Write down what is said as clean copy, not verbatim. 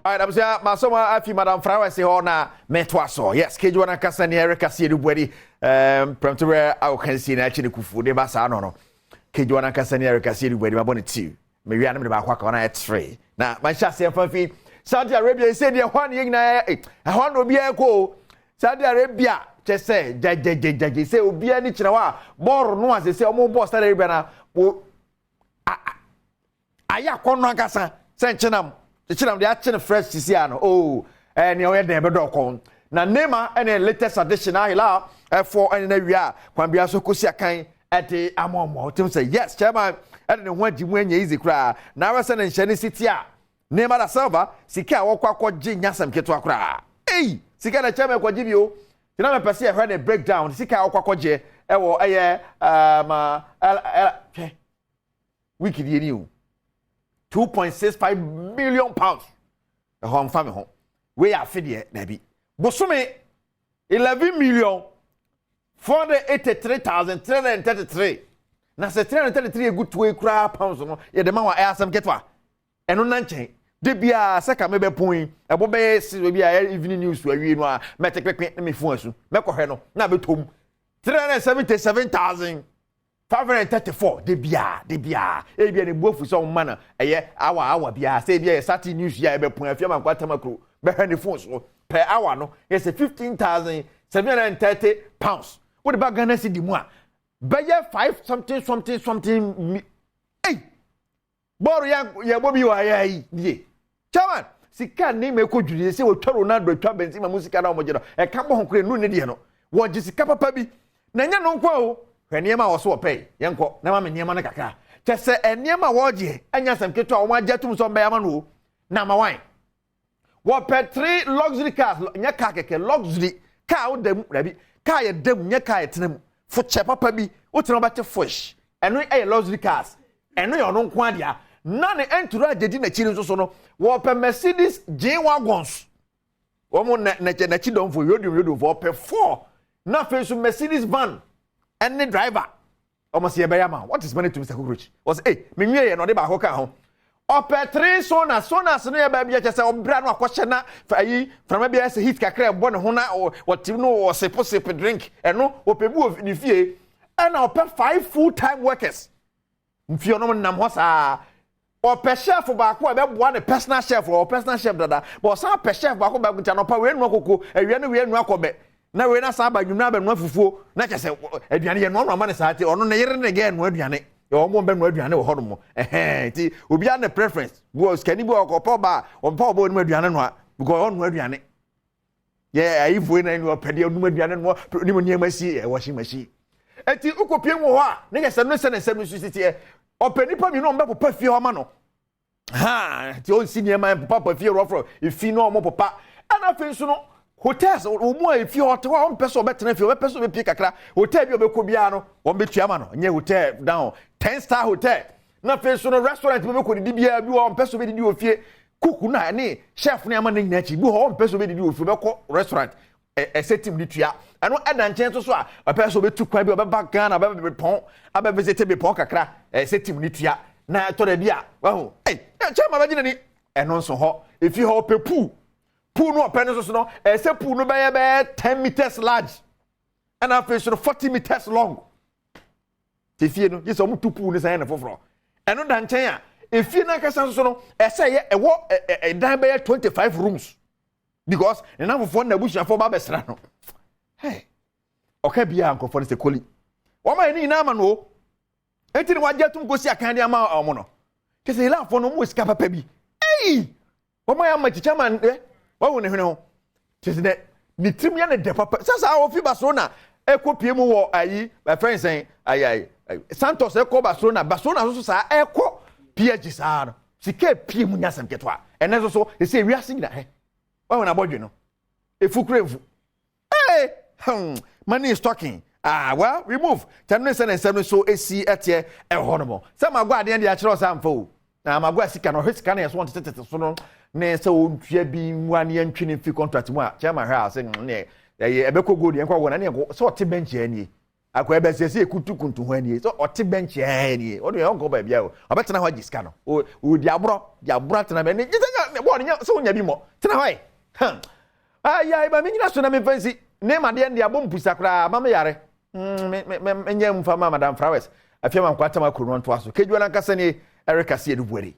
Alright, abusua, masoma afi Madam Flowers hɔ na metoa so. Yes, kejì wɔn ankasa ne ɛreka sie no buadi. Prɛmtoberɛ a wɔka sie na akyi ne kufu de ba saa no. Kejì wɔn ankasa ne ɛreka sie no buadi mabɔ ne tii. Mewia no mede baako aka wɔn ayɛ tere. Na manhyɛ aseɛ mfa fi Saudi Arabia sɛ deɛ ɛhɔ a ne yɛn nyinaa ɛhɔ na obiara kɔ o. Saudi Arabia kyɛ sɛ gyagyagyagye sɛ obiara ni kyerɛ hɔ a bɔɔlo no ase sɛ wɔn bɔɔ Saudi Arabia na ayɛ akɔnnɔ ankasa sɛ nkyenam nkyenam deɛ akye no fresh sisi ano oo ɛɛ nea ɔyɛ dɛn bɛdɔ kɔn na Neymar ɛne latest addition Al Hilal ɛfɔ ɛne na wia kwan bia so kɔsi akan ɛde ama ɔmo ɔtem sɛ yes, chairman ɛde ne ho agye mu anya easy koraa na awɛ sɛ ne nhyɛ ne si a Neymar da Silva sika a wɔkɔ akɔgye nyasɛm ketewa koraa. Ei, sika na chairman kɔgye bi o. Tena mepɛ sɛ yɛhwɛ ne breakdown sika a wɔkɔ akɔgye ɛwɔ ɛyɛ ɛl ɛl hwɛ week deɛ ni o, £2.65 million. Ɛhɔ nfa mi ho wei yɛ afe deɛ dabi bosome 11,483,333 na sɛ 333 egu tuo yi koraa pounds no yɛde ma wa ɛyɛ asɛm ketewa. Ɛno na nkyɛn de bia sɛ ka mebɛ pon yi ɛbɔ bɛyɛ si obi a ɛyɛ evening news awie no a mɛte kpekpe ne me fon asu mɛkɔhwɛ no na abɛtɔm 377,534. De bia ebia ne bu afu sɛ ɔma no ɛyɛ awa awa bia sɛ ebia yɛ Saturday news yi a ɛbɛpon afia ma nkɔ atamakuro bɛhwɛ ne phone so per hour no yɛ sɛ £15,730. Wode ba Ghana cedi mu a bɛyɛ five something something something mi. Ei, bɔɔlo yɛ yɛbɔ bi wɔ ayɛ yi die. Chairman sika ne ma ɛkɔ dwiri sɛ wɔtwa Ronaldo atwa Benzema mu sika na wɔgye no ɛka bɔ ho kora nu ne deɛ no wɔgye sika papa bi na ɛnyɛ no nko o. Hwɛ nneɛma a wɔso wɔpɛ yɛnkɔ na ma me nneɛma no kakra kyɛ sɛ nneɛma a wɔgye ɛnyɛ asɛm ketewa a wɔn agye atum sɛ ɔmbɛyɛ ama no o. Na ama wan wɔpɛ three luxury cars, nyɛ car kɛkɛ, luxury car wo da mu rabi car yɛ da mu, nyɛ car yɛ tena mu fokyɛ papa bi wotena wobɛte fresh. Ɛno yɛ luxury cars, ɛno yɛ ɔno nko adeɛ. Na ne entourage di n'akyi nso so no wɔpɛ Mercedes G wagons wɔn na n'akyi n'akyi dɔnfo yodum yodum fo ɔpɛ four na afei nso Mercedes van ɛne driver. Wɔn sɛ yɛbɛyɛ ama. What is money to Mr Cockroach? Wɔsɛ ee menwie yɛ na ɔde baako ka ho. Ɔpɛ three saunas. Saunas no yɛ baabi a kyɛ sɛ ɔbra no akɔhyɛ na fa ayi frama bi ayɛ sɛ heat kakra ɛbɔ ne ho na wɔte no wɔsepo sepe drink. Ɛno ɔpɛ bi wɔ ne fie. Ɛna ɔpɛ five full time workers nfie ɔnom nam hɔ saa. Ɔpɛ chef baako a ɛbɛboa ne personal chef. Ɔwɔ personal chef dada but ɔsan pɛ chef baako baako nti anɔpa wei nua koko, awia no wei nua kɔbɛ, na wei na san aba nwumuna abɛnua fufuo na kyɛ sɛ aduane yɛ noa ama ne saa. Ti ɔno ne yere ne gɛ nua aduane yɛ wɔn bɛ nua aduane wɔ hɔnom ɛhɛn. Ti obiara ne preference bi wɔ sikani bi wɔ ɔkɔpɛ ɔba a ɔmpɛ ɔbɔ onim aduane noa because ɔnua aduane yɛ ayifoɔ na ɛni ɔpɛ deɛ ɔnum aduane noa onim nneɛma si ɛ washing machine. Eti ukopie mu wɔ hɔ a ne yɛ sɛ no sɛ ne nsɛm nso si teɛ. Ɔpɛ nipa mmienu a ɔmo bɛ popa fie hɔ ama no ha nti ɔnsi nneɛma popa fie rɔfrɔ efi na ɔmo popa. Ɛna afei nso no hotels wɔn mu a efie hɔ te hɔ a ɔmpɛ sɛ ɔbɛtena fie, ɔbɛpɛ sɛ ɔbɛpie kakra, hotel bi a ɔbɛkɔ biara no wɔn bɛtua ama no, nyɛ hotel down 10 star hotel. Na afei nso no restaurant bi bɛkɔ didi biara bi wɔ ɔmpɛ sɛ ɔbɛdidi wɔ fie, cook na ne chef ne ama ne nyinaa akyi bi hɔ ɔmpɛ sɛ ɔbɛdidi wɔ fie, ɔbɛkɔ restaurant ɛsɛ team ne tua. Ɛno ɛda nkyɛn nso so a ɔpɛ sɛ ɔbɛtu kwan bi ɔbɛba Ghana ɔbɛba bepɔn abɛ visit bepɔn kakra ɛsɛ team ne tua na ɛtɔ da bi a wahu ɛy kyɛn ma bɛgye n'ani. Ɛno nso hɔ efi hɔ ɔpɛ pool. Pool no ɔpɛ no nso so no ɛsɛ pool no bɛyɛ 10 meters large ɛna afei so no 40 meters long. Te fie no gye sɛ ɔmo tu pool no sɛn ne foforɔ. Ɛno da nkyɛn a efie n'ankasa nso no ɛsɛ yɛ ɛwɔ ɛ ɛ ɛdan bɛyɛ 25 rooms because ne nan fofoɔ na abusuafoɔ ba abɛsra no. Hey, ɔka bia nkurɔfoɔ no sɛ koli wɔn a yɛ ne nyinaa ama no o eti ne wagye atum kosi akan de ama ɔmo no kyɛ sɛ Hilalfoɔ no ɔmo wɔ sika papa bi. Ei, wɔn ayɛ ama kyikya ma ɛ wɔn ne hwene ho kyɛ sɛ dɛ ne tirim yɛ ne dɛ papa sɛ saa ofi Barcelona ɛkɔ pie mu wɔ ayi ɛfɛn sɛn ayi ayi Santos ɛkɔ Barcelona, Barcelona nso saa ɛkɔ PSG saa no sika epie mu nyasɛm ketewa. Ɛnɛ nso so esi ewiase nyina hɛ wɔn abɔdwe no efu kura efu. Hey, money is talking. Ah well, we move kyɛn ne sɛ ne nsɛm no so esi ɛteɛ ɛwɔ hɔ nom sɛ mago adeɛ de akyerɛ ɔsɛ amfa o na mago a sika no ɔhwɛ sika no yɛ so wɔn tetetete so no ne sɛ ɔntua bi mu a ne yɛntwi ne mfi contract mu a kyɛn ma hwɛ a sɛ ne ɛyɛ ɛbɛkɔ goal yɛn kɔ wɔ na ne yɛn kɔ sɛ ɔte bench yɛn nie akɔ ɛbɛsɛ sɛ ekutu kuntu ho nie sɛ ɔte bench yɛn nie ɔde yɛn ɔnkɔ baabi a o ɔbɛtena hɔ agye sika no o ɔdi aborɔ di aborɔ atena bɛ ne gye sɛ Bɔɔl nyɛ sɛ wonya bi mmɔ. Tena hɔ ɛ. Hmm. Ayɛ ma menyina so na memfa nsi. Neymar deɛ deɛ abɔ mpusa koraa ma me yare. Me me me nyɛ mfa ma Madam Flowers. Afia ma nkwatam akuro no ntoa so. Kedwa nankasa nie Eric Asiedu Buadi.